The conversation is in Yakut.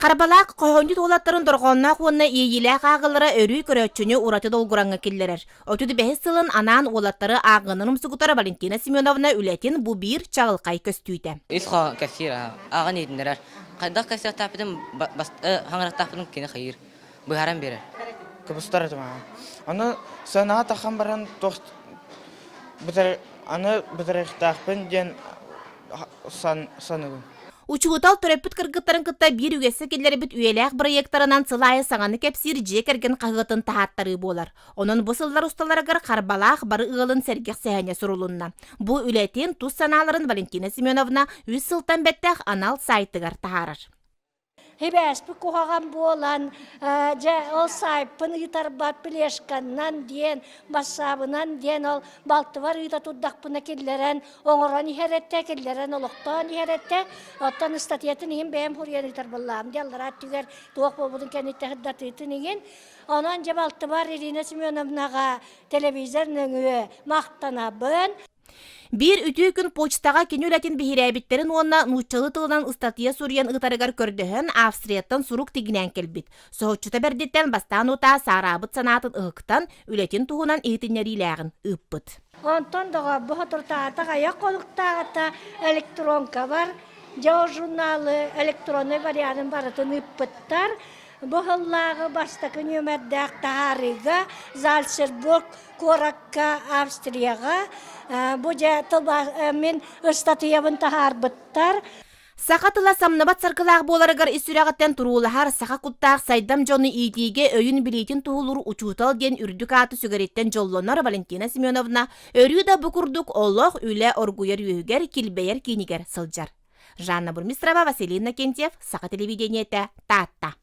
Харбалаах хоһоонньут уолаттарын дорҕоонноох уонна иэйиилээх ааҕыылара өрүү көрөөччүнү ураты долгураҥҥа киллэрэр. 35 сылын анаан уолаттары ааҕыынан умсугутар Валентина Семеновна үлэтин бу биир чаҕылхай көстүүтэ. Ис хоһоон кэпсиир ааҕан иһитиннэрэр. Хайдах кэпсиэхтээхпитин хаҥырахтаахпытын кини хайыыр, быһааран биэрэр. Кыбыстар этим аҕа. Аны сыанаҕа таххан баран туох аны бытарыахтаахпын диэн саныыбын. Учуутал төрөппүт кыргыттарын кытта биир үгэскэ киллэрбит үйэлээх бырайыактарынан сыл аайы саҥаны кэпсиир дьиэ кэргэн хаһыатын таһааттарыы буолар. Онон бу сыллар усталарыгар Харбалаах бары ыалын сэргэх сэһэнэ сурулунна. Бу үлэтин тус санааларын Валентина Семеновна үс сылтан бэттэх анал сайтыгар таһаарар. Сибээспит куһаҕан буолан, дьэ ол саайпын ыытарбат плешканнан диэн, бассаабынан диэн ол балтыбар ыыта турдахпына киллэрэн оҥорон иһэр этэ, киллэрэн олохтоон иһэр этэ. Оттон ыстатыйатын иһин бэйэм суруйан ыытар буоллаҕым дии аллараа өттүгэр туох буолбутун кэнниттэн сырдатыытын иһин. Онон дьэ балтыбар Ирина Семеновнаҕа телевизор нөҥүө махтанабын. Биир үтүө күн почтаҕа кини үлэтин биһирээбиттэрин уонна нууччалыы тылынан ыстатыйа суруйан ыытарыгар көрдөһөн Австрияттан сурук тигинээн кэлбит. Соһуччута бэрдиттэн бастаан утаа саараабыт санаатын ыһыктан, үлэтин туһунан иһитиннэриилээҕин ыыппыт. Онтон доҕор, бу соторутааҕыта айах хонуктааҕыта электронкабар дьэ ол журналы электроннай варианын барытын ыыппыттар. Бу сыллааҕы бастакы нүөмэрдээх таһаарыыга Зальцбург куоракка Австрияҕа бу дьэ мин ыстатыйабын таһаарбыттар. Саха тыла самныбат саргылаах буоларыгар ис сүрэҕиттэн туруулаһар саха куттаах сайдам дьону иитиигэ өйүн-билиитин туһулуур учуутал диэн үрдүк ааты сүгэриттэн дьоллонор Валентина Семеновна өрүү да бу курдук олох, үлэ оргуйар үөһүгэр, килбэйэр киинигэр сылдьар. Жанна Бурмистрова, Василий Иннокентьев, Саха телевидениетэ, Таатта.